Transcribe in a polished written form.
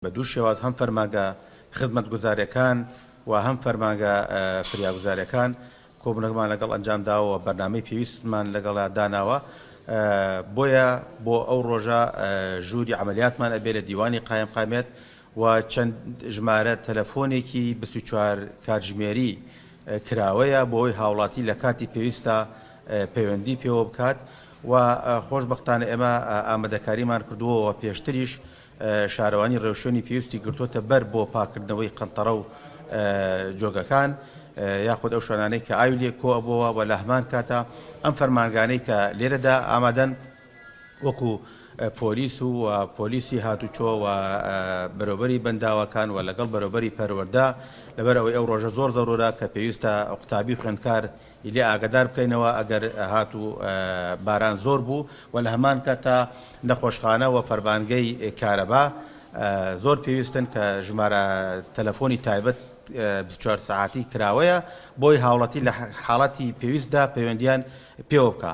بە دوو شێواز هەم فەرمانگە خزمەتگوزاریەکان و هەم فەرمانگە فریاگوزاریەکان کۆبوونەکەمان لەگەڵ ئەنجام داوە و بەرنامەی پێویستمان لەگەڵا داناوە بۆیە بۆ ئەو ڕۆژە ژووری عەمەلیاتمان ئەبێ لە دیوانی قایمقامیەت و چەند ژمارە تەلەفۆنێکی 24 کاتژمێری کراوەیە بۆ ئەوەی هاوڵاتی لە کاتی پێویستا پەیوەندی پێوە بکات و خۆشبەختانە ئێمە ئامادەکاریمان کردووە و پێشتریش شارەوانی ڕێوشوێنی پێویستی گرتووەتە بەر بۆ پاککردنەوەی قەنتەڕە و جۆگەکان یاخود ئەو شوێنانەی کە ئاوی لێ کۆ ئەبۆوە و لە هەمان کاتا ئەم فەرمانگانەی کە لێرەدا ئامادەن وەکو پۆلیس و پۆلیسی هاتوچۆ و بەرەوبەری بەنداوەکان و لەگەڵ بەرەوبەری پەروەردە لەبەر ئەوەی ئەو ڕۆژە زۆر زەرورە کە پێویستە قوتابی خوێندکار ی لێ ئاگەدار بکەینەوە ئەگەر هاتوو باران زۆر بوو و لە هەمان کاتا نەخۆشخانە و فەرمانگەی کارەبا زۆر پێویستن کە ژمارە تەلەفۆنی تایبەت 24 سەعاتی کراوەیە بۆی هاوڵاتی لە حاڵەتی پێویستدا پەیوەندیان پێوە بکا.